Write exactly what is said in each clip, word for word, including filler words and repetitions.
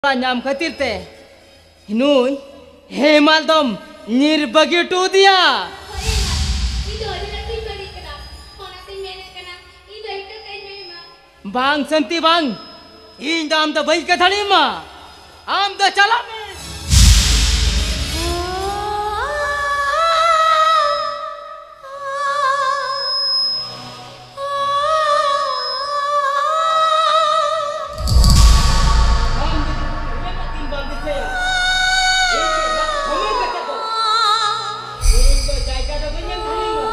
ᱚᱲᱟᱜ ᱧᱟᱢ ᱠᱷᱟᱹᱛᱤᱨ ᱛᱮ ᱱᱩᱭ ᱦᱮᱢᱟᱞ ᱫᱚᱢ ᱧᱤᱨ ᱵᱟᱹᱜᱤ ᱦᱚᱴᱚ ᱟᱫᱮᱭᱟ᱾ ᱦᱳᱭ ᱦᱮᱢᱟᱞ, ᱤᱧ ᱫᱚ ᱟᱹᱰᱤ ᱞᱟᱹᱴᱩᱧ ᱵᱟᱹᱲᱤᱡ ᱠᱟᱫᱟ, ᱚᱱᱟᱛᱮᱧ ᱢᱮᱱᱮᱫ ᱠᱟᱱᱟ, ᱤᱧ ᱫᱚ ᱤᱠᱟᱹ ᱠᱟᱹᱧ ᱢᱮ ᱦᱮᱢᱟᱞ᱾ ᱵᱟᱝ ᱥᱟᱱᱛᱤ ᱵᱟᱝ, ᱤᱧ ᱫᱚ ᱟᱢ ᱫᱚ ᱵᱟᱹᱧ ᱠᱟᱛᱷᱟᱲᱤᱭᱟᱢᱟ᱾ ᱟᱢ ᱫᱚ ᱪᱟᱞᱟᱜ ᱢᱮ᱾ ᱟᱢ ᱡᱩᱫᱤ ᱩᱱᱤᱭᱟᱜ ᱫᱤᱱ ᱵᱟᱢ ᱫᱤᱥᱟᱹᱭᱟ, ᱤᱧ ᱪᱮᱫ ᱞᱟᱜ ᱠᱷᱚᱢᱚᱨ ᱠᱟᱛᱮ ᱫᱚ ᱤᱧ ᱫᱚ ᱡᱟᱭᱜᱟ ᱫᱚ ᱵᱟᱹᱧ ᱮᱢ ᱫᱟᱲᱮᱭᱟᱢᱟ᱾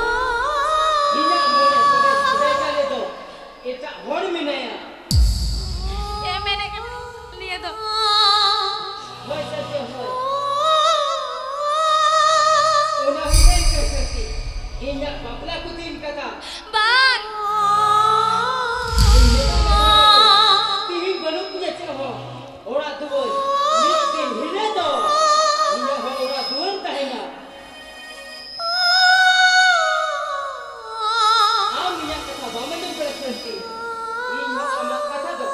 ᱤᱧᱟᱜ ᱢᱚᱱᱮ ᱛᱚᱵᱮ ᱡᱟᱭᱜᱟ ᱨᱮᱫᱚ ᱮᱴᱟᱜ ᱦᱚᱲ ᱢᱮᱱᱟᱭᱟ᱾ ᱪᱮᱫ ᱮ ᱢᱮᱱᱮᱫ ᱠᱟᱱᱟ ᱱᱤᱭᱟᱹ ᱫᱚ? ᱦᱳᱭ ᱥᱟᱨᱡᱚᱢ, ᱦᱳᱭ᱾ ᱚᱱᱟ ᱦᱩᱭ ᱞᱮᱱ ᱠᱟᱱᱟ ᱥᱟᱹᱱᱛᱤ᱾ ᱤᱧᱟᱜ ᱵᱟᱯᱞᱟ ᱠᱚ ᱫᱤᱱ ᱠᱟᱛᱷᱟ᱾ ᱵᱟᱝ! ᱤᱧ ᱢᱮᱱᱮᱫ ᱠᱟᱱᱟ, ᱛᱤᱦᱤᱧ ᱵᱟᱹᱱᱩᱜ ᱛᱤᱧᱟ ᱪᱮᱫ ᱦᱚᱸ᱾ ᱚᱲᱟᱜ ᱫᱩᱣᱟᱹᱨ ᱢᱤᱫ ᱫᱤᱱ ᱦᱤᱞᱳᱜ ᱫᱚ ᱤᱧᱟᱜ ᱦᱚᱸ ᱚᱲᱟᱜ ᱫᱩᱣᱟᱹᱨ ᱛᱟᱦᱮᱱᱟ᱾ ᱟᱢ ᱤᱧᱟᱜ ᱠᱟᱛᱷᱟ ᱵᱟᱢ ᱟᱸᱡᱚᱢ ᱠᱟᱫᱟ ᱥᱟᱹᱱᱛᱤ? ᱤᱧ ᱦᱚᱸ ᱟᱢᱟᱜ ᱠᱟᱛᱷᱟ ᱫᱚ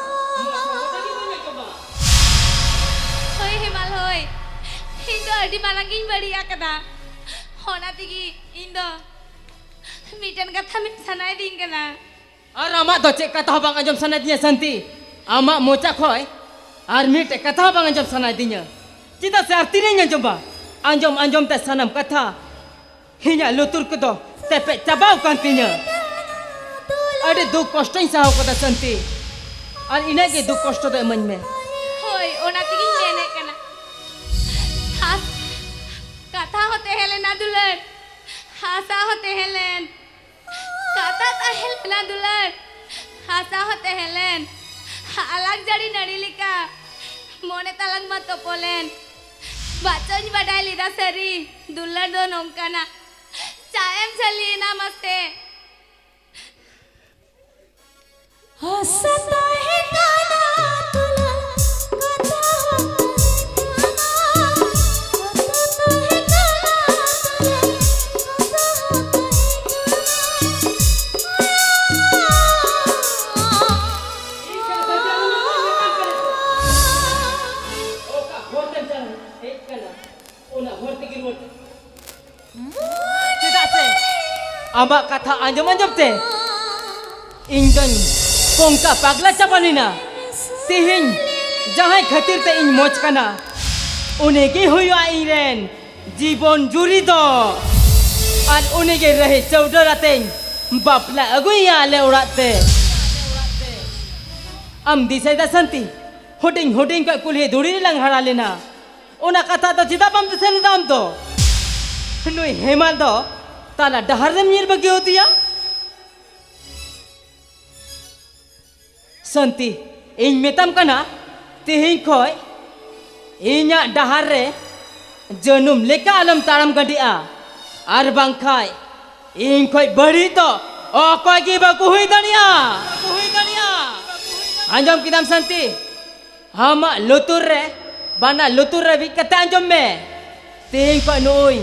ᱢᱚᱪᱟ ᱜᱚᱴᱟ ᱜᱮ ᱵᱟᱹᱧ ᱟᱸᱡᱚᱢᱟ᱾ ᱦᱳᱭ ᱦᱮᱢᱟᱞ, ᱦᱳᱭ, ᱤᱧ ᱫᱚ ᱟᱹᱰᱤ ᱢᱟᱨᱟᱝ ᱜᱤᱧ ᱵᱟᱹᱲᱤᱡ ᱟᱠᱟᱫᱟ᱾ ᱚᱱᱟ ᱛᱮᱜᱮ ᱤᱧ ᱫᱚ ᱢᱤᱫᱴᱮᱱ ᱠᱟᱛᱷᱟ ᱢᱮᱱ ᱥᱟᱱᱟᱭᱮᱫᱤᱧ ᱠᱟᱱᱟ᱾ ᱟᱨ ᱟᱢᱟᱜ ᱫᱚ ᱪᱮᱫ ᱠᱟᱛᱷᱟ ᱦᱚᱸ ᱵᱟᱝ ᱟᱸᱡᱚᱢ ᱥᱟᱱᱟᱭᱮᱫᱤᱧᱟ ᱥᱟᱹᱱᱛᱤ? ᱟᱢᱟᱜ ᱢᱚᱪᱟ ᱠᱷᱚᱱ ᱟᱨ ᱢᱤᱫᱴᱮᱡ ᱠᱟᱛᱷᱟ ᱦᱚᱸ ᱵᱟᱝ ᱟᱸᱡᱚᱢ ᱥᱟᱱᱟᱭᱮᱫᱤᱧᱟ᱾ ᱪᱮᱫᱟᱜ ᱥᱮ ᱟᱨ ᱛᱤᱱᱟᱹᱜ ᱤᱧ ᱟᱸᱡᱚᱢᱟ? ᱟᱸᱡᱚᱢ ᱟᱸᱡᱚᱢ ᱛᱮ ᱥᱟᱱᱟᱢ ᱠᱟᱛᱷᱟ ᱤᱧᱟᱜ ᱞᱩᱛᱩᱨ ᱠᱚᱫᱚ ᱛᱮᱯᱮᱫ ᱪᱟᱵᱟᱣ ᱟᱠᱟᱱ ᱛᱤᱧᱟᱹ᱾ ᱟᱹᱰᱤ ᱫᱩᱠ ᱠᱚᱥᱴᱚᱧ ᱥᱟᱦᱟᱣ ᱠᱟᱫᱟ ᱥᱟᱹᱱᱛᱤ, ᱟᱨ ᱤᱱᱟᱹᱜ ᱜᱮ ᱫᱩᱠ ᱠᱚᱥᱴᱚ ᱫᱚ ᱤᱢᱟᱹᱧ ᱢᱮ᱾ ᱦᱳᱭ, ᱚᱱᱟ ᱛᱮᱜᱮᱧ ᱢᱮᱱᱮᱫ ᱠᱟᱱᱟ᱾ ᱦᱟᱥ, ᱠᱟᱛᱷᱟ ᱦᱚᱸ ᱛᱟᱦᱮᱸ ᱞᱮᱱᱟ ᱫᱩᱞᱟᱹᱲ, ᱦᱟᱥᱟ ᱦᱚᱸ ᱛᱟᱦᱮᱸ ᱞᱮᱱ, ᱠᱟᱛᱷᱟ ᱛᱟᱦᱮᱸ ᱞᱮᱱᱟ ᱫᱩᱞᱟᱹᱲ, ᱦᱟᱥᱟ ᱦᱚᱸ ᱛᱟᱦᱮᱸ ᱞᱮᱱ, ᱟᱞᱟᱠ ᱡᱟᱹᱲᱤ ᱱᱟᱹᱲᱤ ᱞᱮᱠᱟ᱾ ᱢᱚᱱᱮ ᱛᱟᱞᱟᱝ ᱢᱟ ᱛᱚᱯᱚᱞᱮᱱ᱾ ᱵᱟᱪᱚᱧ ᱵᱟᱰᱟᱭ ᱞᱮᱫᱟ ᱥᱟᱹᱨᱤ, ᱫᱩᱞᱟᱹᱲ ᱫᱚ ᱱᱚᱝᱠᱟᱱᱟ᱾ ᱪᱟ ᱮᱢ ᱡᱷᱟᱹᱞᱤᱭᱮᱱᱟ ᱢᱟᱥᱮ᱾ ᱦᱟᱥᱟ ᱛᱟᱦᱮᱸ ᱠᱟᱱᱟ ᱫᱩᱞᱟᱹᱲ, ᱠᱟᱛᱷᱟ ᱦᱚᱸ ᱛᱟᱦᱮᱸ ᱠᱟᱱᱟ᱾ ᱦᱟᱥᱟ ᱛᱟᱦᱮᱸ ᱠᱟᱱᱟ ᱫᱩᱞᱟᱹᱲ, ᱠᱟᱛᱷᱟ ᱦᱚᱸ ᱛᱟᱦᱮᱸ ᱠᱟᱱᱟ᱾ ᱦᱮᱡ ᱠᱟᱱᱟ, ᱚᱱᱟ ᱦᱚᱨ ᱛᱮᱜᱮ ᱨᱩᱣᱟᱹᱲ᱾ ᱪᱮᱫᱟᱜ ᱥᱮ ᱟᱢᱟᱜ ᱠᱟᱛᱷᱟ ᱟᱸᱡᱚᱢ ᱟᱸᱡᱚᱢ ᱛᱮ ᱤᱧ ᱫᱚᱧ ᱯᱚᱝᱠᱟ ᱯᱟᱜᱽᱞᱟ ᱪᱟᱵᱟ ᱞᱮᱱᱟ᱾ ᱛᱮᱦᱮᱧ ᱡᱟᱦᱟᱸᱭ ᱠᱷᱟᱹᱛᱤᱨ ᱛᱮ ᱤᱧ ᱢᱚᱡᱽ ᱠᱟᱱᱟ, ᱩᱱᱤ ᱜᱮ ᱦᱩᱭᱩᱜᱼᱟ ᱤᱧ ᱨᱮᱱ ᱡᱤᱵᱚᱱ ᱡᱩᱨᱤ ᱫᱚ᱾ ᱟᱨ ᱩᱱᱤ ᱜᱮ ᱨᱟᱹᱦᱤ ᱪᱟᱹᱣᱰᱟᱹᱞ ᱟᱛᱮᱧ ᱵᱟᱯᱞᱟ ᱟᱹᱜᱩᱭᱮᱭᱟ ᱟᱞᱮ ᱚᱲᱟᱜ ᱛᱮ᱾ ᱟᱢ ᱫᱤᱥᱟᱹᱭ ᱫᱟ ᱥᱟᱱᱛᱤ, ᱦᱩᱰᱤᱧ ᱦᱩᱰᱤᱧ ᱠᱷᱚᱱ ᱠᱩᱞᱦᱤ ᱫᱷᱩᱲᱤ ᱨᱮᱞᱟᱝ ᱦᱟᱨᱟ ᱞᱮᱱᱟ᱾ ᱚᱱᱟ ᱠᱟᱛᱷᱟ ᱫᱚ ᱪᱮᱫᱟᱜ ᱵᱟᱢ ᱫᱤᱥᱟᱹ ᱞᱮᱫᱟ ᱟᱢ ᱫᱚ? ᱱᱩᱭ ᱦᱮᱢᱟᱞ ᱫᱚ ᱛᱟᱞᱟ ᱰᱟᱦᱟᱨ ᱨᱮᱢ ᱧᱤᱨ ᱵᱟᱹᱜᱤ ᱟᱫᱮᱭᱟ? ᱥᱟᱱᱛᱤ, ᱤᱧ ᱢᱮᱛᱟᱢ ᱠᱟᱱᱟ, ᱛᱮᱦᱮᱧ ᱠᱷᱚᱡ ᱤᱧᱟᱜ ᱰᱟᱦᱟᱨ ᱨᱮ ᱡᱟᱹᱱᱩᱢ ᱞᱮᱠᱟ ᱟᱞᱚᱢ ᱛᱟᱲᱟᱢ ᱜᱟᱹᱰᱤᱜᱼᱟ, ᱟᱨ ᱵᱟᱝᱠᱷᱟᱡ ᱤᱧ ᱠᱷᱚᱡ ᱵᱟᱹᱲᱤᱡ ᱫᱚ ᱚᱠᱚᱭ ᱜᱮ ᱵᱟᱠᱚ ᱦᱩᱭ ᱫᱟᱲᱮᱭᱟᱜᱼᱟ᱾ ᱟᱸᱡᱚᱢ ᱠᱮᱫᱟᱢ ᱥᱟᱱᱛᱤ? ᱟᱢᱟᱜ ᱞᱩᱛᱩᱨ ᱨᱮ, ᱵᱟᱱᱟᱨ ᱞᱩᱛᱩᱨ ᱨᱮ ᱵᱤᱫ ᱠᱟᱛᱮ ᱟᱸᱡᱚᱢ ᱢᱮ᱾ ᱛᱮᱦᱮᱧ ᱠᱷᱚᱡ ᱱᱩᱭ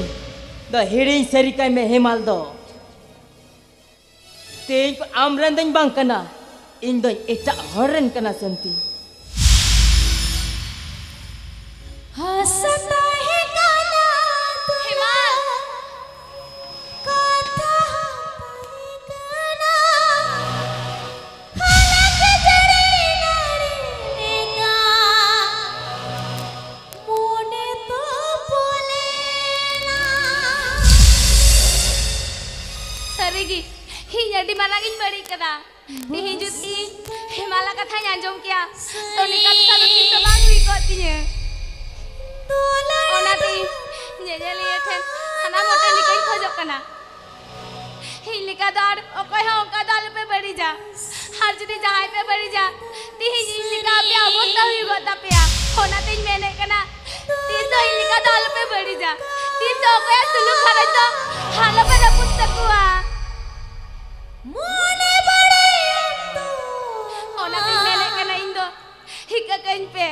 ᱫᱚ ᱦᱤᱲᱤᱧ ᱥᱟᱹᱨᱤ ᱠᱟᱭ ᱢᱮ ᱦᱮᱢᱟᱞ ᱫᱚ᱾ ᱛᱮᱦᱮᱧ ᱠᱷᱚᱡ ᱟᱢ ᱨᱮᱱ ᱫᱚᱧ ᱵᱟᱝ ᱠᱟᱱᱟ, ᱤᱧ ᱫᱚᱧ ᱮᱴᱟᱜ ᱦᱚᱲ ᱨᱮᱱ ᱠᱟᱱᱟ ᱥᱟᱱᱛᱤ᱾ ᱦᱟᱥᱟ ᱛᱟᱦᱮᱸ ᱠᱟᱱᱟ ᱫᱩᱞᱟᱹᱲ, ᱦᱮᱢᱟᱞ᱾ ᱠᱟᱛᱷᱟ ᱦᱚᱸ ᱛᱟᱦᱮᱸ ᱠᱟᱱᱟ ᱦᱟᱞᱟ ᱠᱷᱟᱹᱡᱟᱹᱲᱤ ᱱᱟᱹᱲᱤ ᱞᱮᱠᱟ᱾ ᱢᱚᱱᱮ ᱛᱚᱯᱚᱞᱮᱱᱟ᱾ ᱥᱟᱹᱨᱤᱜᱮ, ᱤᱧ ᱟᱹᱰᱤ ᱢᱟᱨᱟᱝ ᱤᱧ ᱵᱟᱹᱲᱤᱡ ᱠᱟᱫᱟ᱾ ᱛᱮᱦᱮᱧ ᱡᱩᱫᱤ ᱤᱧ ᱦᱮᱢᱟᱞᱟᱜ ᱠᱟᱛᱷᱟᱧ ᱟᱸᱡᱚᱢ ᱠᱮᱭᱟ, ᱛᱚ ᱱᱤᱝᱠᱟ ᱫᱚ ᱥᱟᱫᱚ ᱪᱮᱫ ᱫᱚ ᱵᱟᱝ ᱦᱩᱭ ᱠᱚᱜ ᱛᱤᱧᱟᱹ᱾ ᱚᱱᱟᱛᱮ ᱤᱧ ᱧᱮᱧᱮᱞᱤᱭᱟᱹ ᱴᱷᱮᱱ ᱥᱟᱱᱟᱢ ᱦᱚᱲ ᱴᱷᱮᱱ ᱱᱤᱠᱟᱹᱧ ᱠᱷᱚᱡᱚᱜ ᱠᱟᱱᱟ᱾ ᱤᱧ ᱞᱮᱠᱟ ᱫᱚ ᱟᱨ ᱚᱠᱚᱭ ᱦᱚᱸ ᱚᱱᱠᱟ ᱫᱚ ᱟᱞᱚᱯᱮ ᱵᱟᱹᱲᱤᱡᱟ᱾ ᱟᱨ ᱡᱩᱫᱤ ᱡᱟᱦᱟᱸᱭ ᱯᱮ ᱵᱟᱹᱲᱤᱡᱟ, ᱛᱮᱦᱮᱧ ᱤᱧ ᱞᱮᱠᱟ ᱟᱯᱮᱭᱟᱜ ᱚᱵᱚᱥᱛᱟ ᱦᱩᱭᱩᱜᱚᱜ ᱛᱟᱯᱮᱭᱟ᱾ ᱚᱱᱟᱛᱮᱧ ᱢᱮᱱᱮᱫ ᱠᱟᱱᱟ, ᱛᱤᱥ ᱦᱚᱸ ᱤᱧ ᱞᱮᱠᱟ ᱫᱚ ᱟᱞᱚᱯᱮ ᱵᱟᱹᱲᱤᱡᱟ᱾ ᱛᱤᱥ ᱦᱚᱸ ᱚᱠᱚᱭᱟᱜ ᱥᱩᱞᱩᱠ ᱜᱷᱟᱨᱚᱸᱡᱽ ᱫᱚ ᱟᱞᱚᱯᱮ ᱨᱟᱹᱯᱩᱫ ᱛᱟᱠᱚᱣᱟ᱾ ᱚᱱᱟᱛᱮᱧ ᱢᱮᱱᱮᱫ ᱠᱟᱱᱟ, ᱤᱧ ᱫᱚ ᱦᱤᱠᱟᱹ ᱠᱟᱹᱧ ᱯᱮ᱾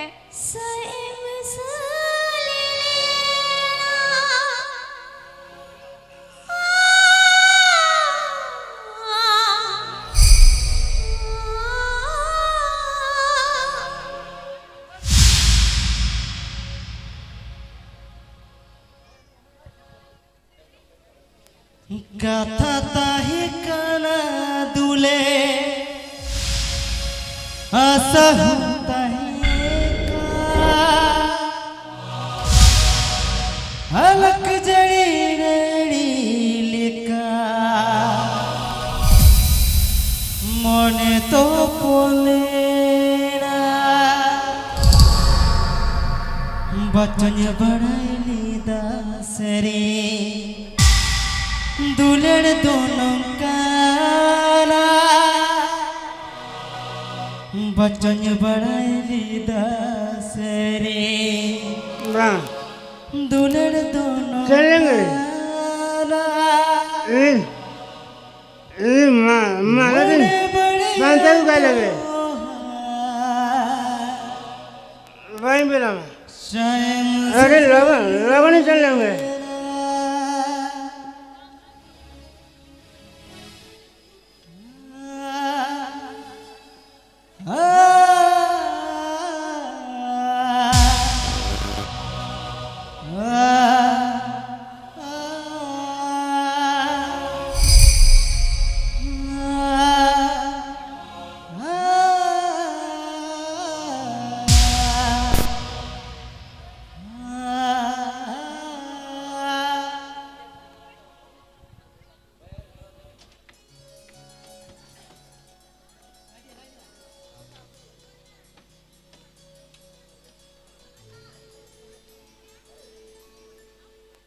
ᱠᱟᱛᱷᱟ ᱛᱟᱦᱮᱸ ᱠᱟᱱᱟ ᱫᱩᱞᱮ, ᱟᱥᱟ ᱦᱚᱸ ᱛᱟᱦᱮᱸ ᱠᱟᱱᱟ᱾ ᱦᱟᱞᱟᱠ ᱡᱟᱹᱲᱤ ᱱᱟᱹᱲᱤ ᱞᱮᱠᱟ ᱢᱚᱱᱮ ᱛᱚᱯᱚᱞ ᱮᱱᱟ᱾ ᱵᱟᱪᱚᱧ ᱵᱟᱲᱟᱭ ᱞᱮᱫᱟ ᱥᱟᱹᱨᱤ ᱫᱩᱞᱟᱹᱲ ᱫᱚ ᱱᱚᱝᱠᱟᱱᱟ᱾ ᱵᱟᱪᱚᱧ ᱵᱟᱲᱟᱭ ᱞᱮᱫᱟ ᱥᱟᱹᱨᱤ ᱵᱟᱝ᱾ ᱫᱩᱞᱟᱹᱲ ᱫᱚ ᱪᱮᱫ ᱞᱟᱹᱜᱤᱫ? ᱱᱚᱝᱠᱟᱱᱟ᱾ ᱤᱧ, ᱤᱧ ᱢᱟ, ᱢᱟ ᱞᱟᱹᱜᱤᱫ ᱵᱟᱝ ᱛᱟᱹᱨᱩ ᱠᱟᱭ ᱞᱟᱹᱜᱤᱫ᱾ ᱵᱟᱹᱧ ᱵᱮᱱᱟᱣᱟ᱾ ᱟᱹᱰᱤ ᱞᱚᱜᱚᱱ, ᱞᱚᱜᱚᱱ ᱤᱧ ᱪᱟᱞᱟᱜ ᱜᱮ᱾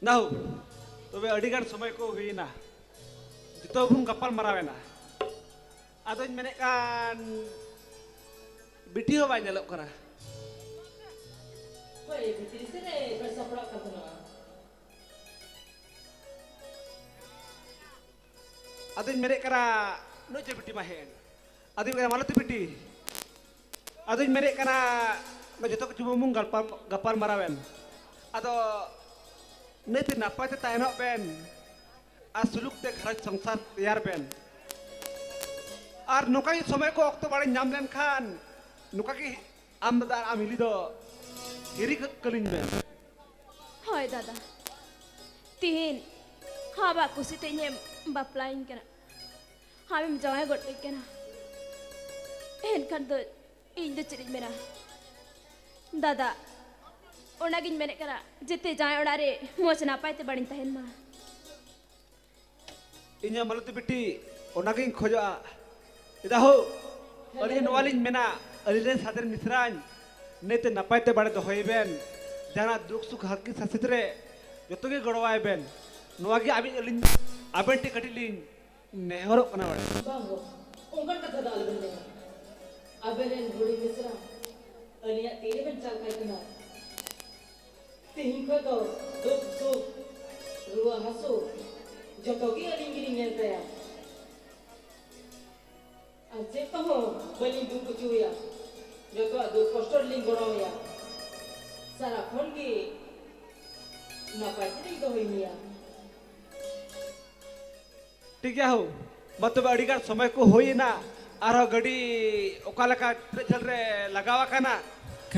ᱱᱟᱦᱩ, ᱛᱚᱵᱮ ᱟᱹᱰᱤ ᱜᱟᱱ ᱥᱚᱢᱚᱭ ᱠᱚ ᱦᱩᱭᱮᱱᱟ, ᱡᱚᱛᱚ ᱵᱚᱱ ᱜᱟᱯᱟᱞ ᱢᱟᱨᱟᱣ ᱮᱱᱟ᱾ ᱟᱫᱚᱧ ᱢᱮᱱᱮᱫ ᱠᱟᱱ, ᱵᱤᱴᱤ ᱦᱚᱸ ᱵᱟᱭ ᱧᱮᱞᱚᱜ ᱠᱟᱱᱟ᱾ ᱚᱠᱚᱭ ᱵᱷᱤᱛᱨᱤ ᱥᱮᱫ ᱨᱮ ᱵᱟᱭ ᱥᱟᱯᱲᱟᱜ ᱠᱟᱱ ᱛᱟᱦᱮᱱᱟ? ᱟᱫᱚᱧ ᱢᱮᱱᱮᱫ ᱠᱟᱱᱟ, ᱱᱩᱭ ᱡᱮ ᱵᱤᱴᱤ ᱢᱟ ᱦᱮᱡ ᱮᱱ᱾ ᱟᱫᱚᱧ ᱢᱮᱱᱮᱫ ᱠᱟᱱᱟ, ᱢᱟᱞᱚᱛᱤ ᱵᱤᱴᱤ, ᱟᱫᱚᱧ ᱢᱮᱱᱮᱫ ᱠᱟᱱᱟ, ᱱᱚᱣᱟ ᱡᱚᱛᱚ ᱠᱤᱪᱷᱩ ᱵᱚᱱ ᱜᱟᱯᱟᱞ, ᱜᱟᱯᱟᱞ ᱢᱟᱨᱟᱣ ᱮᱱ᱾ ᱟᱫᱚ ᱱᱟᱹᱭᱛᱮ ᱱᱟᱯᱟᱭ ᱛᱮ ᱛᱟᱦᱮᱱᱚᱜ ᱵᱮᱱ ᱟᱨ ᱥᱩᱞᱩᱠ ᱛᱮ ᱜᱷᱟᱨᱚᱸᱡᱽ ᱥᱚᱝᱥᱟᱨ ᱛᱮᱭᱟᱨ ᱵᱮᱱ᱾ ᱟᱨ ᱱᱚᱝᱠᱟ ᱜᱮ ᱥᱚᱢᱚᱭ ᱠᱚ ᱚᱠᱛᱚ ᱵᱟᱲᱮ ᱧᱟᱢ ᱞᱮᱱᱠᱷᱟᱱ ᱱᱚᱝᱠᱟ ᱜᱮ ᱟᱢ ᱫᱟᱫᱟ ᱟᱨ ᱟᱢ ᱦᱤᱞᱤ ᱫᱚ ᱦᱤᱨᱤ ᱠᱟᱹᱞᱤᱧ ᱵᱮᱱ᱾ ᱦᱳᱭ ᱫᱟᱫᱟ, ᱛᱤᱦᱤᱧ ᱟᱢᱟᱜ ᱠᱩᱥᱤᱛᱮ ᱤᱧᱮᱢ ᱵᱟᱯᱞᱟᱧ ᱠᱟᱱᱟ, ᱟᱢᱮᱢ ᱡᱟᱶᱟᱭ ᱜᱚᱫ ᱠᱟᱹᱧ ᱠᱟᱱᱟ, ᱮᱱᱠᱷᱟᱱ ᱫᱚ ᱤᱧ ᱫᱚ ᱪᱮᱫ ᱤᱧ ᱢᱮᱱᱟ? ᱫᱟᱫᱟ, ᱚᱱᱟᱜᱤᱧ ᱢᱮᱱᱮᱫ ᱠᱟᱱᱟ, ᱡᱮᱛᱮ ᱡᱟᱶᱟᱭ ᱚᱲᱟᱜ ᱨᱮ ᱢᱚᱡᱽ ᱱᱟᱯᱟᱭ ᱛᱮ ᱵᱟᱹᱲᱤᱧ ᱛᱟᱦᱮᱱ ᱢᱟ᱾ ᱤᱧ ᱦᱚᱸ ᱢᱟᱞᱚᱛᱤ ᱵᱤᱴᱤ, ᱚᱱᱟᱜᱤᱧ ᱠᱷᱚᱡᱚᱜᱼᱟ᱾ ᱮᱫᱟ ᱦᱳ, ᱟᱹᱞᱤᱧ ᱱᱚᱣᱟ ᱞᱤᱧ ᱢᱮᱱᱟ, ᱟᱹᱞᱤᱧ ᱨᱮᱱ ᱥᱟᱫᱮᱨ ᱢᱤᱥᱨᱟᱧ ᱱᱟᱹᱭᱛᱮ ᱱᱟᱯᱟᱭ ᱛᱮ ᱵᱟᱲᱮ ᱫᱚᱦᱚᱭᱮ ᱵᱮᱱ᱾ ᱡᱟᱦᱟᱱᱟᱜ ᱫᱩᱠ ᱥᱩᱠ ᱦᱟᱨᱠᱮᱛ ᱥᱟᱥᱮᱛ ᱨᱮ ᱡᱚᱛᱚ ᱜᱮ ᱜᱚᱲᱚᱣᱟᱭ ᱵᱮᱱ᱾ ᱱᱚᱣᱟ ᱜᱮ ᱟᱹᱵᱤᱱ, ᱟᱹᱞᱤᱧ ᱟᱵᱮᱱ ᱴᱷᱮᱱ ᱠᱟᱹᱴᱤᱡ ᱞᱤᱧ ᱱᱮᱦᱚᱨᱚᱜ ᱠᱟᱱᱟ ᱵᱟᱲᱮ᱾ ᱵᱟᱝ ᱜᱚ, ᱚᱱᱠᱟᱱ ᱠᱟᱛᱷᱟ ᱫᱚ ᱟᱞᱚᱵᱮᱱ ᱢᱮᱱᱟ᱾ ᱟᱵᱮᱱ ᱨᱮᱱ ᱦᱩᱰᱤᱧ ᱢᱤᱥᱨᱟ ᱟᱹᱞᱤᱧᱟᱜ ᱛᱤ ᱨᱮᱵᱮᱱ ᱪᱟᱞ ᱠᱟᱭ ᱠᱟᱱᱟ᱾ ᱛᱮᱦᱮᱧ ᱠᱷᱚᱱ ᱫᱚ ᱫᱩᱠ ᱥᱩᱠ, ᱨᱩᱣᱟᱹ ᱦᱟᱹᱥᱩ ᱡᱚᱛᱚ ᱜᱮ ᱟᱹᱞᱤᱧ ᱜᱮᱞᱤᱧ ᱧᱮᱞ ᱛᱟᱭᱟ᱾ ᱟᱨ ᱪᱮᱫ ᱠᱚᱦᱚᱸ ᱵᱟᱹᱞᱤᱧ ᱫᱩᱠ ᱦᱚᱪᱚᱣᱟᱭᱟ᱾ ᱡᱚᱛᱚᱣᱟᱜ ᱫᱩᱠ ᱠᱚᱥᱴᱚ ᱨᱮᱞᱤᱧ ᱜᱚᱲᱚᱣᱟᱭᱟ᱾ ᱥᱟᱨᱟ ᱠᱷᱚᱱ ᱜᱮ ᱱᱟᱯᱟᱭ ᱛᱮᱞᱤᱧ ᱫᱚᱦᱚᱭᱮᱭᱟ᱾ ᱴᱷᱤᱠ ᱜᱮᱭᱟ ᱦᱳ, ᱢᱟ ᱛᱚᱵᱮ ᱟᱹᱰᱤ ᱜᱟᱱ ᱥᱚᱢᱚᱭ ᱠᱚ ᱦᱩᱭ ᱮᱱᱟ᱾ ᱟᱨᱦᱚᱸ ᱜᱟᱹᱰᱤ ᱚᱠᱟ ᱞᱮᱠᱟ ᱛᱤᱱᱟᱹᱜ ᱡᱷᱟᱹᱞ ᱨᱮ ᱞᱟᱜᱟᱣ ᱟᱠᱟᱱᱟ,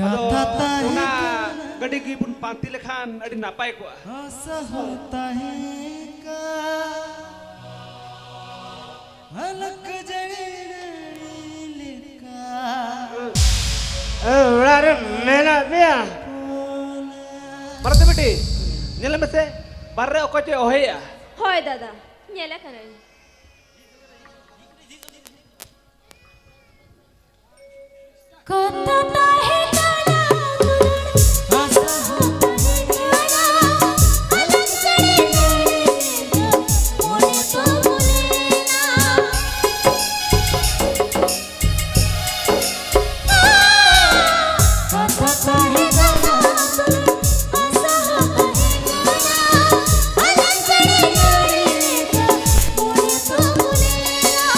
ᱟᱫᱚ ᱠᱟᱛᱷᱟ ᱛᱟᱦᱮᱸ ᱚᱱᱟ ᱠᱟᱱᱟ᱾ ᱜᱟᱹᱰᱤ ᱜᱮᱵᱚᱱ ᱯᱟᱱᱛᱮ ᱞᱮᱠᱷᱟᱱ ᱟᱹᱰᱤ ᱱᱟᱯᱟᱭ ᱠᱚᱜᱼᱟ᱾ ᱦᱟᱥᱟ ᱦᱚᱸ ᱛᱟᱦᱮᱸ ᱠᱟᱱ ᱦᱟᱞᱠ ᱡᱟᱹᱲᱤ ᱱᱟᱹᱲᱤ ᱞᱮᱠᱟ᱾ ᱮ, ᱚᱲᱟᱜ ᱨᱮ ᱢᱮᱱᱟᱜ ᱯᱮᱭᱟ? ᱵᱟᱨᱚᱛᱤ ᱵᱤᱴᱤ, ᱧᱮᱞ ᱢᱮᱥᱮ, ᱵᱟᱨ ᱨᱮ ᱚᱠᱚᱭ ᱪᱚᱭ ᱚᱦᱮᱭᱮᱜᱼᱟ᱾ ᱦᱳᱭ ᱫᱟᱫᱟ, ᱧᱮᱞᱮ ᱠᱟᱹᱱᱟᱹᱧ᱾ ᱠᱟᱛᱷᱟ ᱛᱟᱦᱮᱸ ᱠᱟᱱᱟ ᱫᱩᱞᱟᱹᱲ, ᱦᱟᱥᱟ ᱦᱚᱸ ᱛᱟᱦᱮᱸ ᱠᱟᱱᱟ, ᱟᱞᱟᱝ ᱪᱮᱬᱮ ᱫᱚ ᱢᱚᱱᱮ ᱠᱚ ᱵᱚᱞᱮᱱᱟ᱾ ᱠᱟᱛᱷᱟ ᱛᱟᱦᱮᱸ ᱠᱟᱱᱟ ᱫᱩᱞᱟᱹᱲ, ᱦᱟᱥᱟ ᱦᱚᱸ ᱛᱟᱦᱮᱸ ᱠᱟᱱᱟ, ᱟᱞᱟᱝ ᱪᱮᱬᱮ ᱫᱚ ᱢᱚᱱᱮ ᱠᱚ ᱵᱚᱞᱮᱱᱟ᱾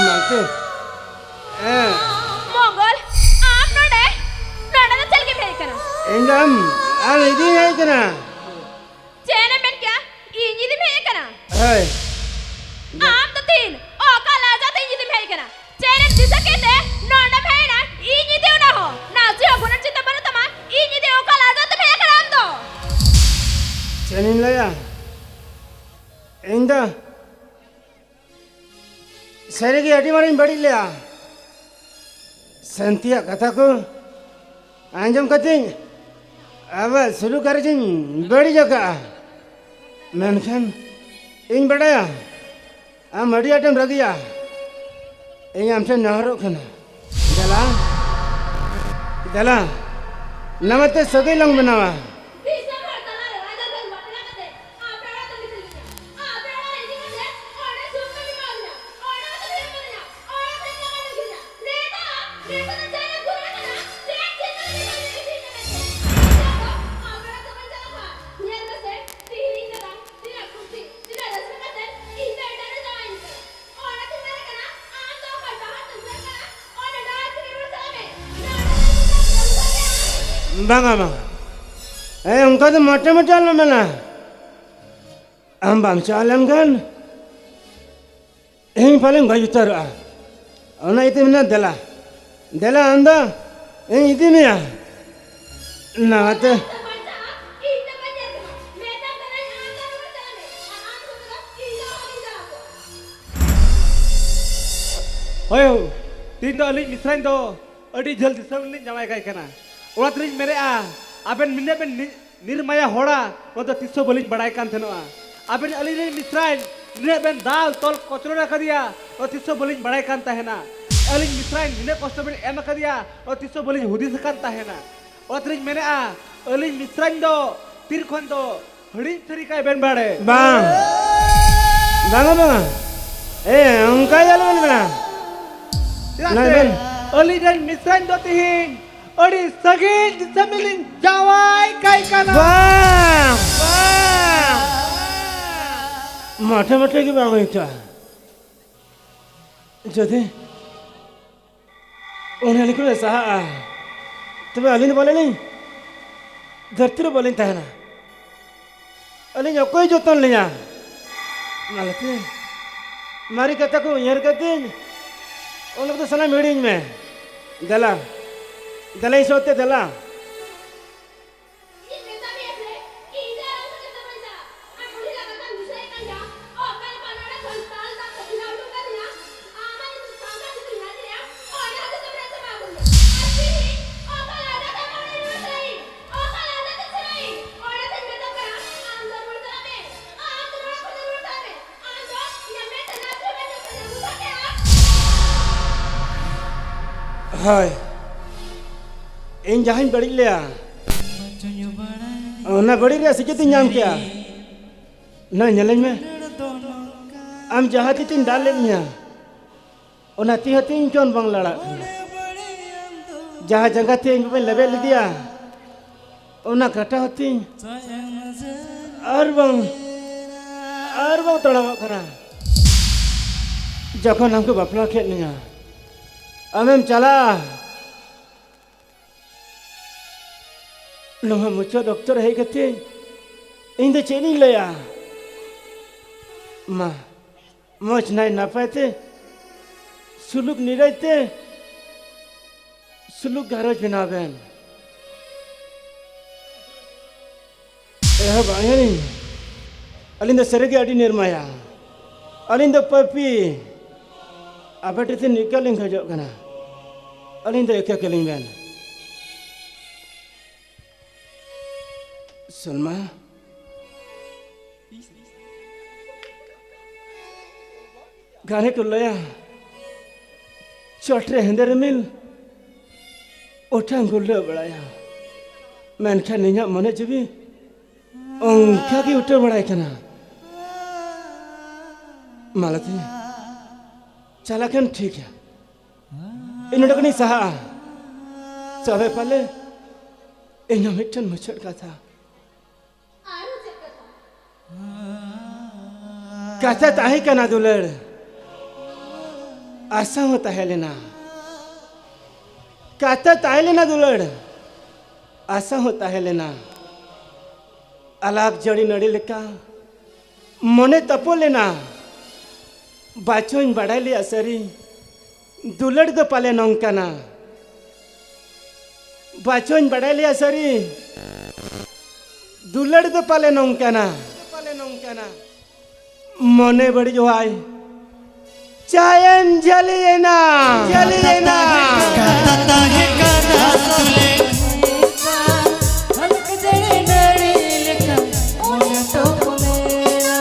ᱢᱟᱱᱛᱮ᱾ ᱦᱮᱸ᱾ ᱢᱚᱝᱜᱚᱞ, ᱟᱢ ᱱᱚᱰᱮ? ᱱᱚᱰᱮ ᱫᱚ ᱪᱮᱫ ᱞᱟᱹᱜᱤᱫ ᱮᱢ ᱦᱮᱡ ᱟᱠᱟᱱᱟ? ᱤᱧ ᱫᱚ ᱟᱢ ᱟᱢ ᱤᱫᱤᱧ ᱦᱮᱡ ᱠᱟᱱᱟ᱾ ᱪᱮᱫ ᱮᱢ ᱢᱮᱱ ᱠᱮᱜᱼᱟ? ᱤᱧ ᱤᱫᱤᱢ ᱦᱮᱡ ᱠᱟᱱᱟ? ᱦᱳᱭ᱾ ᱟᱢ ᱫᱚ ᱛᱤᱱ ᱚᱠᱟ ᱞᱟᱡᱟ ᱛᱮ ᱤᱧ ᱤᱫᱤᱢ ᱦᱮᱡ ᱠᱟᱱᱟ? ᱪᱮᱫ ᱮᱢ ᱫᱤᱥᱟᱹ ᱠᱮᱫ ᱛᱮ ᱱᱚᱰᱮᱢ ᱦᱮᱡ ᱮᱱᱟ? ᱤᱧ ᱤᱫᱤ ᱚᱱᱟ ᱦᱚᱸ ᱱᱟᱥᱮ ᱦᱚᱸ ᱜᱩᱱᱟᱹᱱ ᱪᱤᱱᱛᱟᱹ ᱵᱟᱹᱱᱩᱜ ᱛᱟᱢᱟ᱾ ᱤᱧ ᱤᱫᱤ ᱚᱠᱟ ᱞᱟᱡᱟ ᱛᱮᱢ ᱦᱮᱡ ᱟᱠᱟᱱᱟ ᱟᱢ ᱫᱚ? ᱪᱮᱫ ᱤᱧ ᱞᱟᱹᱭᱟ? ᱤᱧ ᱫᱚ ᱥᱟᱹᱨᱤᱜᱮ ᱟᱹᱰᱤ ᱢᱟᱨᱟᱝ ᱵᱟᱹᱲᱤᱡ ᱞᱮᱜᱼᱟ᱾ ᱥᱟᱱᱛᱤᱭᱟᱜ ᱠᱟᱛᱷᱟ ᱠᱚ ᱟᱸᱡᱚᱢ ᱠᱟᱛᱮᱧ ᱟᱵᱟᱨ ᱥᱩᱨᱩ ᱜᱷᱟᱨᱚᱸᱡᱽ ᱤᱧ ᱵᱟᱹᱲᱤᱡ ᱟᱠᱟᱫᱼᱟ᱾ ᱢᱮᱱᱠᱷᱟᱱ ᱤᱧ ᱵᱟᱰᱟᱭᱟ ᱟᱢ ᱟᱹᱰᱤ ᱟᱸᱴᱮᱢ ᱨᱟᱹᱜᱤᱭᱟ᱾ ᱤᱧ ᱟᱢ ᱴᱷᱮᱱ ᱱᱮᱦᱚᱨᱚᱜ ᱠᱟᱱᱟ, ᱫᱮᱞᱟ, ᱫᱮᱞᱟ, ᱱᱟᱣᱟᱛᱮ ᱥᱟᱹᱜᱟᱹᱭ ᱞᱟᱝ ᱵᱮᱱᱟᱣᱟ᱾ ᱫᱤᱥᱚᱢ ᱦᱚᱲ ᱛᱟᱞᱟᱨᱮ ᱨᱟᱡᱟ ᱫᱚᱧ ᱵᱟᱯᱞᱟ ᱠᱟᱛᱮ ᱟᱯᱮ ᱚᱲᱟᱜ ᱛᱮᱢ ᱤᱫᱤ ᱞᱤᱧᱟ᱾ ᱟᱯᱮ ᱚᱲᱟᱜ ᱨᱮ ᱤᱫᱤ ᱠᱟᱛᱮ ᱚᱸᱰᱮ ᱥᱩᱠ ᱛᱮᱢ ᱮᱢᱟ ᱞᱤᱧᱟ᱾ ᱚᱸᱰᱮ ᱦᱚᱸ ᱛᱚᱵᱮ ᱮᱢᱟ ᱞᱤᱧᱟ᱾ ᱚᱲᱟᱜ ᱛᱮ ᱡᱟᱶᱟᱭ ᱟᱹᱜᱩ ᱞᱤᱧᱟ᱾ ᱱᱮᱛᱟᱨ ᱱᱮᱛᱟᱨ ᱫᱚ ᱪᱮᱫ ᱮᱢ ᱜᱩᱱᱟᱹᱱ ᱠᱟᱱᱟ? ᱪᱮᱫ ᱪᱤᱱᱛᱟᱹ ᱞᱟᱹᱜᱤᱫ ᱵᱟᱹᱧ ᱤᱫᱤ ᱢᱮᱱᱛᱮ? ᱱᱮᱛᱟᱨ ᱫᱚ ᱟᱯᱮ ᱚᱲᱟᱜ ᱛᱮ ᱵᱟᱹᱧ ᱪᱟᱞᱟᱜᱼᱟ᱾ ᱧᱮᱞ ᱢᱮᱥᱮ, ᱛᱤᱦᱤᱧ ᱤᱧ ᱫᱟᱫᱟ ᱛᱤᱱᱟᱹᱜ ᱠᱩᱥᱤ, ᱛᱤᱱᱟᱹᱜ ᱨᱟᱹᱥᱠᱟᱹ ᱠᱟᱛᱮ ᱤᱧ ᱫᱚ ᱮᱴᱟᱜ ᱨᱮ ᱡᱟᱶᱟᱭᱤᱧ ᱠᱟᱱᱟ᱾ ᱚᱱᱟᱛᱮ ᱢᱮᱱ ᱠᱟᱱᱟ, ᱟᱢ ᱫᱚ ᱚᱠᱚᱭ ᱰᱟᱦᱟᱨ ᱛᱮᱢ ᱥᱮᱱ ᱠᱟᱱᱟ? ᱚᱱᱟ ᱰᱟᱦᱟᱨ ᱛᱮᱜᱮ ᱨᱩᱣᱟᱹᱲ ᱪᱟᱞᱟᱜ ᱢᱮ᱾ ᱱᱚᱰᱮ ᱫᱚ ᱤᱧ ᱫᱚ ᱵᱟᱹᱧ ᱪᱟᱞᱟᱜᱼᱟ᱾ ᱵᱟᱝᱟ, ᱵᱟᱝᱟ᱾ ᱮ, ᱚᱱᱠᱟ ᱫᱚ ᱢᱚᱴᱮ ᱢᱚᱴᱮ ᱟᱞᱚᱢ ᱢᱮᱱᱟ᱾ ᱟᱢ ᱵᱟᱢ ᱪᱟᱞᱟᱣ ᱞᱮᱱᱠᱷᱟᱱ ᱤᱧ ᱯᱟᱞᱮᱧ ᱜᱚᱡ ᱩᱛᱟᱹᱨᱚᱜᱼᱟ᱾ ᱚᱱᱟ ᱤᱭᱟᱹᱛᱮ ᱢᱮᱱᱟ, ᱫᱮᱞᱟ, ᱫᱮᱞᱟ, ᱟᱢ ᱫᱚ ᱤᱧ ᱤᱫᱤ ᱢᱮᱭᱟ᱾ ᱱᱚᱣᱟᱛᱮ ᱦᱳᱭ, ᱦᱳᱭ, ᱛᱮᱦᱮᱧ ᱫᱚ ᱟᱹᱞᱤᱧ ᱢᱤᱥᱨᱟᱧ ᱫᱚ ᱟᱹᱰᱤ ᱡᱷᱟᱹᱞ ᱫᱤᱥᱚᱢ ᱨᱮᱞᱤᱧ ᱡᱟᱶᱟᱭ ᱠᱟᱭ ᱠᱟᱱᱟ᱾ ᱚᱱᱟ ᱛᱮᱞᱤᱧ ᱢᱮᱱᱮᱫᱼᱟ, ᱟᱵᱮᱱ ᱱᱤᱱᱟᱹᱜ ᱵᱮᱱ ᱱᱤ-, ᱱᱤᱨᱢᱟᱭᱟ ᱦᱚᱲᱟ, ᱱᱚᱣᱟ ᱫᱚ ᱛᱤᱥ ᱦᱚᱸ ᱵᱟᱹᱞᱤᱧ ᱵᱟᱲᱟᱭ ᱠᱟᱱ ᱛᱟᱦᱮᱱᱚᱜᱼᱟ᱾ ᱟᱵᱮᱱ ᱟᱹᱞᱤᱧ ᱨᱮᱱ ᱢᱤᱥᱨᱟᱧ ᱱᱤᱱᱟᱹᱜ ᱵᱮᱱ ᱫᱟᱞ ᱛᱚᱞ ᱠᱚᱪᱞᱚᱱ ᱟᱠᱟᱫᱮᱭᱟ, ᱱᱚᱣᱟ ᱛᱤᱥ ᱦᱚᱸ ᱵᱟᱹᱞᱤᱧ ᱵᱟᱲᱟᱭ ᱠᱟᱱ ᱛᱟᱦᱮᱱᱟ᱾ ᱟᱹᱞᱤᱧ ᱢᱤᱥᱨᱟᱧ ᱱᱤᱱᱟᱹᱜ ᱠᱚᱥᱴᱚ ᱵᱮᱱ ᱮᱢ ᱟᱠᱟᱫᱮᱭᱟ, ᱱᱚᱣᱟ ᱛᱤᱥ ᱦᱚᱸ ᱵᱟᱹᱞᱤᱧ ᱦᱩᱫᱤᱥ ᱟᱠᱟᱱ ᱛᱟᱦᱮᱱᱟ᱾ ᱚᱱᱟ ᱛᱮᱞᱤᱧ ᱢᱮᱱᱮᱫᱼᱟ, ᱟᱹᱞᱤᱧ ᱢᱤᱥᱨᱟᱧ ᱫᱚ ᱛᱤᱨ ᱠᱷᱚᱱ ᱫᱚ ᱦᱟᱹᱲᱤᱧ ᱛᱷᱟᱹᱨᱤ ᱠᱟᱭ ᱵᱮᱱ ᱵᱟᱲᱮ᱾ ᱵᱟᱝ᱾ ᱵᱟᱝᱟ, ᱵᱟᱝᱟ᱾ ᱮ, ᱚᱱᱠᱟ ᱜᱮ ᱟᱞᱚ ᱵᱮᱱ ᱢᱮᱱᱟ᱾ ᱪᱮᱫᱟᱜ ᱱᱟ ᱥᱮ ᱵᱮᱱ᱾ ᱟᱹᱞᱤᱧ ᱨᱮᱱ ᱢᱤᱥᱨᱟᱧ ᱫᱚ ᱛᱤᱦᱤᱧ ᱟᱹᱰᱤ ᱥᱟᱺᱜᱤᱧ ᱫᱤᱥᱚᱢ ᱨᱮᱞᱤᱧ ᱡᱟᱶᱟᱭ ᱠᱟᱭ ᱠᱟᱱᱟ᱾ ᱵᱟᱝ, ᱵᱟᱝ᱾ ᱢᱚᱴᱷᱮ ᱢᱚᱴᱷᱮ ᱜᱮ ᱵᱟᱝ ᱦᱩᱭ ᱠᱚᱜᱼᱟ᱾ ᱡᱩᱫᱤ ᱚᱱᱟ ᱞᱤᱧ ᱥᱟᱦᱟᱜᱼᱟ, ᱛᱚᱵᱮ ᱟᱹᱞᱤᱧ ᱫᱚ ᱵᱟᱞᱮ ᱞᱤᱧ ᱫᱷᱟᱹᱨᱛᱤ ᱨᱮ ᱵᱟᱹᱞᱤᱧ ᱛᱟᱦᱮᱱᱟ᱾ ᱟᱹᱞᱤᱧ ᱚᱠᱚᱭ ᱡᱚᱛᱚᱱ ᱞᱤᱧᱟ? ᱢᱟᱞᱚᱛᱤ, ᱢᱟᱨᱮ ᱠᱟᱛᱷᱟ ᱠᱚ ᱩᱭᱦᱟᱹᱨ ᱠᱟᱛᱮᱧ ᱚᱱᱟ ᱠᱚᱫᱚ ᱥᱟᱱᱟᱢ ᱦᱤᱲᱤᱧ ᱢᱮ᱾ ᱫᱮᱞᱟ, ᱫᱮᱞᱟ ᱤᱧ ᱥᱟᱶᱛᱮ ᱫᱮᱞᱟ᱾ ᱤᱧ ᱢᱮᱛᱟ ᱢᱮᱭᱟ ᱥᱮ, ᱤᱧ ᱫᱚ ᱟᱨ ᱟᱢ ᱥᱟᱶᱛᱮ ᱫᱚ ᱵᱟᱹᱧ ᱪᱟᱞᱟᱜᱼᱟ᱾ ᱟᱨ ᱵᱩᱲᱦᱤ ᱞᱟᱜᱟ ᱠᱟᱛᱷᱟᱢ ᱫᱤᱥᱟᱹᱭᱮᱫ ᱠᱟᱱ ᱜᱮᱭᱟ᱾ ᱚᱠᱟ ᱞᱮᱠᱟ ᱱᱚᱰᱮ ᱠᱷᱚᱱ ᱛᱟᱞ ᱛᱟᱞ ᱛᱮ ᱠᱷᱮᱞᱟ ᱩᱰᱩᱠ ᱠᱟᱫᱤᱧᱟ, ᱟᱢ ᱟᱨ ᱤᱧ ᱫᱚ ᱥᱟᱱᱛᱟᱲ ᱡᱩᱫᱤ ᱢᱮᱱᱟᱜ ᱞᱮᱭᱟ, ᱚᱸᱰᱮ ᱦᱚᱸ ᱫᱤᱥᱚᱢ ᱨᱮ ᱪᱟᱵᱟ ᱟᱠᱟᱱᱟ᱾ ᱟᱨ ᱛᱤᱦᱤᱧ ᱚᱠᱟ ᱞᱟᱜᱟ ᱛᱮ ᱱᱚᱰᱮ ᱨᱩᱣᱟᱹᱲ ᱠᱟᱱᱟ ᱤᱧ? ᱚᱠᱟ ᱞᱟᱜᱟ ᱛᱮ ᱪᱟᱞᱟᱜ ᱤᱧ? ᱚᱸᱰᱮ ᱫᱚᱧ ᱢᱮᱛᱟᱢ ᱠᱟᱱᱟ, ᱟᱢ ᱫᱚ ᱨᱩᱣᱟᱹᱲ ᱪᱟᱞᱟᱜ ᱢᱮ᱾ ᱟᱢ ᱫᱚ ᱱᱚᱰᱮ ᱠᱷᱚᱱ ᱫᱚ ᱨᱩᱣᱟᱹᱲ ᱪᱟᱞᱟᱜ ᱢᱮ᱾ ᱟᱢ ᱫᱚ ᱤᱧᱟᱹᱜ ᱢᱮᱫ ᱛᱮ ᱞᱟᱡ ᱦᱚᱸ ᱵᱟᱢ ᱧᱮᱞ ᱠᱟᱫᱤᱧᱟ, ᱵᱩᱡᱷᱟᱹᱣ ᱠᱮᱜᱼᱟᱢ? ᱦᱳᱭ, ᱤᱧ ᱡᱟᱦᱟᱸᱧ ᱵᱟᱹᱲᱤᱡ ᱞᱮᱭᱟ, ᱚᱱᱟ ᱵᱟᱹᱲᱤᱡ ᱨᱮᱭᱟᱜ ᱥᱤᱠᱤᱛ ᱤᱧ ᱧᱟᱢ ᱠᱮᱜᱼᱟ᱾ ᱱᱚᱜᱼᱚᱭ ᱧᱮᱞᱤᱧ ᱢᱮ, ᱟᱢ ᱡᱟᱦᱟᱸ ᱛᱤ ᱛᱮᱢ ᱫᱟᱞ ᱞᱮᱫ ᱤᱧᱟ, ᱚᱱᱟ ᱛᱤ ᱦᱚᱸ ᱛᱤᱧ ᱠᱷᱚᱱ ᱵᱟᱝ ᱞᱟᱲᱟᱜ ᱠᱟᱱᱟ᱾ ᱡᱟᱦᱟᱸ ᱡᱟᱸᱜᱟ ᱛᱮ ᱤᱧ ᱵᱟᱵᱟᱧ ᱞᱮᱵᱮᱫ ᱞᱮᱫᱮᱭᱟ, ᱚᱱᱟ ᱠᱟᱴᱟ ᱦᱚᱸ ᱛᱤᱧ ᱟᱨ ᱵᱟᱝ, ᱟᱨ ᱵᱟᱝ ᱛᱟᱲᱟᱢᱚᱜ ᱠᱟᱱᱟ᱾ ᱡᱚᱠᱷᱚᱱ ᱟᱢ ᱠᱚ ᱵᱟᱯᱞᱟ ᱠᱮᱫ ᱢᱮᱭᱟ, ᱟᱢᱮᱢ ᱪᱟᱞᱟᱜᱼᱟ, ᱱᱚᱣᱟ ᱢᱩᱪᱟᱹᱫ ᱚᱠᱛᱚ ᱨᱮ ᱦᱮᱡ ᱠᱟᱛᱮ ᱤᱧ ᱫᱚ ᱪᱮᱫ ᱤᱧ ᱞᱟᱹᱭᱟ? ᱢᱟ, ᱢᱚᱡᱽ ᱱᱟᱭ ᱱᱟᱯᱟᱭ ᱛᱮ, ᱥᱩᱞᱩᱠ ᱱᱤᱨᱟᱹᱭ ᱛᱮ, ᱥᱩᱞᱩᱠ ᱜᱷᱟᱨᱚᱸᱡᱽ ᱵᱮᱱᱟᱣ ᱵᱮᱱ᱾ ᱮᱦᱚᱵ ᱟᱹᱧ᱾ ᱟᱹᱞᱤᱧ ᱫᱚ ᱥᱟᱹᱨᱤᱜᱮ ᱟᱹᱰᱤ ᱱᱤᱨᱢᱟᱭᱟ᱾ ᱟᱹᱞᱤᱧ ᱫᱚ ᱯᱟᱹᱯᱤ᱾ ᱟᱯᱮ ᱴᱷᱮᱱ ᱱᱤᱠᱟᱹ ᱞᱤᱧ ᱠᱷᱚᱡᱚᱜ ᱠᱟᱱᱟ᱾ ᱟᱹᱞᱤᱧ ᱫᱚ ᱤᱠᱟᱹ ᱠᱟᱹᱞᱤᱧ ᱵᱮᱱ᱾ ᱥᱚᱞᱢᱟ᱾ ᱜᱟᱱᱮ ᱠᱚ ᱞᱟᱹᱭᱟ, ᱪᱚᱴ ᱨᱮ ᱦᱮᱸᱫᱮ ᱨᱤᱢᱤᱞ ᱚᱴᱟᱝ ᱜᱩᱨᱞᱟᱹᱣ ᱵᱟᱲᱟᱭᱟ, ᱢᱮᱱᱠᱷᱟᱱ ᱤᱧᱟᱹᱜ ᱢᱚᱱᱮ ᱡᱤᱣᱤ ᱚᱱᱠᱟ ᱜᱮ ᱩᱴᱟᱹ ᱵᱟᱲᱟᱭ ᱠᱟᱱᱟ᱾ ᱢᱟᱞᱚᱛᱤ, ᱪᱟᱞᱟᱜ ᱠᱷᱟᱱ ᱴᱷᱤᱠ ᱜᱮᱭᱟ, ᱤᱧ ᱱᱚᱰᱮ ᱠᱷᱚᱱᱤᱧ ᱥᱟᱦᱟᱜᱼᱟ᱾ ᱛᱚᱵᱮ ᱯᱟᱞᱮ ᱤᱧ ᱦᱚᱸ ᱢᱤᱫᱴᱮᱱ ᱢᱩᱪᱟᱹᱫ ᱠᱟᱛᱷᱟ᱾ ᱟᱨᱦᱚᱸ ᱪᱮᱫ ᱠᱟᱛᱷᱟ? ᱠᱟᱛᱷᱟ ᱛᱟᱦᱮᱸ ᱠᱟᱱᱟ ᱫᱩᱞᱟᱹᱲ, ᱟᱥᱟ ᱦᱚᱸ ᱛᱟᱦᱮᱸ ᱞᱮᱱᱟ᱾ ᱠᱟᱛᱷᱟ ᱛᱟᱦᱮᱸ ᱞᱮᱱᱟ ᱫᱩᱞᱟᱹᱲ, ᱟᱥᱟ ᱦᱚᱸ ᱛᱟᱦᱮᱸ ᱞᱮᱱᱟ, ᱟᱞᱟᱠ ᱡᱟᱹᱲᱤ ᱱᱟᱹᱲᱤ ᱞᱮᱠᱟ ᱢᱚᱱᱮ ᱛᱟᱯᱚ ᱞᱮᱱᱟ᱾ ᱵᱟᱪᱚᱧ ᱵᱟᱲᱟᱭ ᱞᱮᱭᱟ ᱥᱟᱹᱨᱤ, ᱫᱩᱞᱟᱹᱲ ᱫᱚ ᱯᱟᱞᱮ ᱱᱚᱝᱠᱟᱱᱟ᱾ ᱵᱟᱪᱚᱧ ᱵᱟᱲᱟᱭ ᱞᱮᱭᱟ ᱥᱟᱹᱨᱤ, ᱫᱩᱞᱟᱹᱲ ᱫᱚ ᱯᱟᱞᱮ ᱱᱚᱝᱠᱟᱱᱟ᱾ ᱯᱟᱞᱮ ᱱᱚᱝᱠᱟᱱᱟ᱾ ᱢᱚᱱᱮ ᱵᱟᱹᱲᱤᱡ ᱦᱚᱣᱟᱭ ᱪᱟᱭᱮᱢ ᱡᱷᱟᱹᱞᱤᱭᱮᱱᱟ, ᱡᱷᱟᱹᱞᱤᱭᱮᱱᱟ᱾ ᱠᱟᱛᱷᱟ ᱛᱟᱦᱮᱸ ᱠᱟᱱᱟ ᱫᱩᱞᱟᱹᱲ, ᱦᱟᱞᱠ ᱡᱟᱹᱲᱤ ᱱᱟᱹᱲᱤ ᱞᱮᱠᱟ ᱢᱚᱱᱮ ᱛᱚᱯᱚᱞᱮᱱᱟ᱾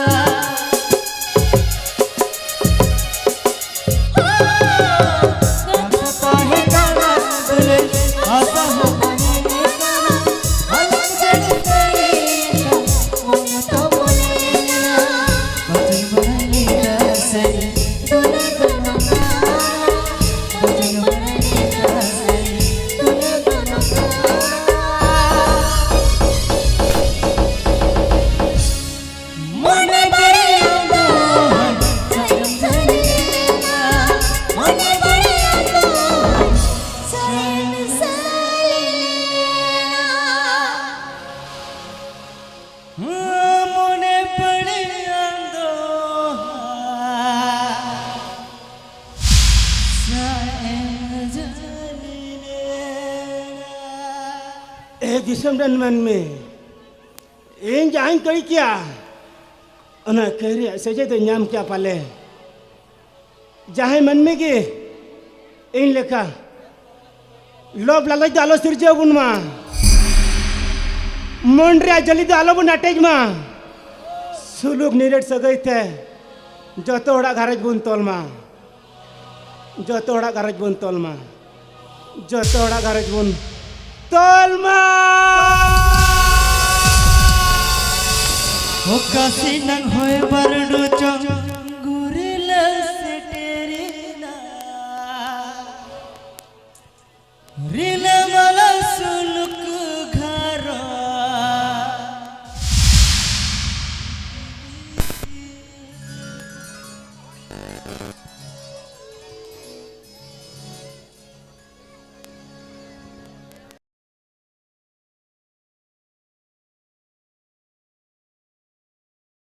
ᱮ ᱫᱤᱥᱚᱢ ᱨᱮᱱ ᱢᱟᱹᱱᱢᱤ, ᱤᱧ ᱡᱟᱦᱟᱸᱧ ᱠᱟᱹᱭ ᱠᱮᱭᱟ, ᱚᱱᱟ ᱠᱟᱹᱭ ᱨᱮᱭᱟᱜ ᱥᱟᱹᱡᱟᱹᱭ ᱫᱚᱧ ᱧᱟᱢ ᱠᱮᱭᱟ ᱯᱟᱞᱮ᱾ ᱡᱟᱦᱟᱸᱭ ᱢᱟᱹᱱᱢᱤ ᱜᱮ ᱤᱧ ᱞᱮᱠᱟ ᱞᱳᱵᱷ ᱞᱟᱞᱚᱪ ᱫᱚ ᱟᱞᱚ ᱥᱤᱨᱡᱟᱹᱣ ᱵᱚᱱ ᱢᱟ, ᱢᱚᱱ ᱨᱮᱭᱟᱜ ᱡᱟᱹᱞᱤ ᱫᱚ ᱟᱞᱚ ᱵᱚᱱ ᱟᱴᱮᱡ ᱢᱟ, ᱥᱩᱞᱩᱠ ᱱᱤᱨᱟᱹᱴ ᱥᱟᱹᱜᱟᱹᱭ ᱛᱮ ᱡᱚᱛᱚ ᱦᱚᱲᱟᱜ ᱜᱷᱟᱨᱚᱸᱡᱽ ᱵᱚᱱ ᱛᱚᱞ ᱢᱟ, ᱡᱚᱛᱚ ᱦᱚᱲᱟᱜ ᱜᱷᱟᱨᱚᱸᱡᱽ ᱵᱚᱱ ᱛᱚᱞ ᱢᱟ, ᱡᱚᱛᱚ ᱦᱚᱲᱟᱜ ᱜᱷᱟᱨᱚᱸᱡᱽ ᱵᱚᱱ ᱛᱚᱞ ᱢᱟ᱾ ᱚᱠᱟ ᱥᱮᱱᱟᱝ ᱦᱚᱭ ᱵᱟᱹᱨᱰᱩ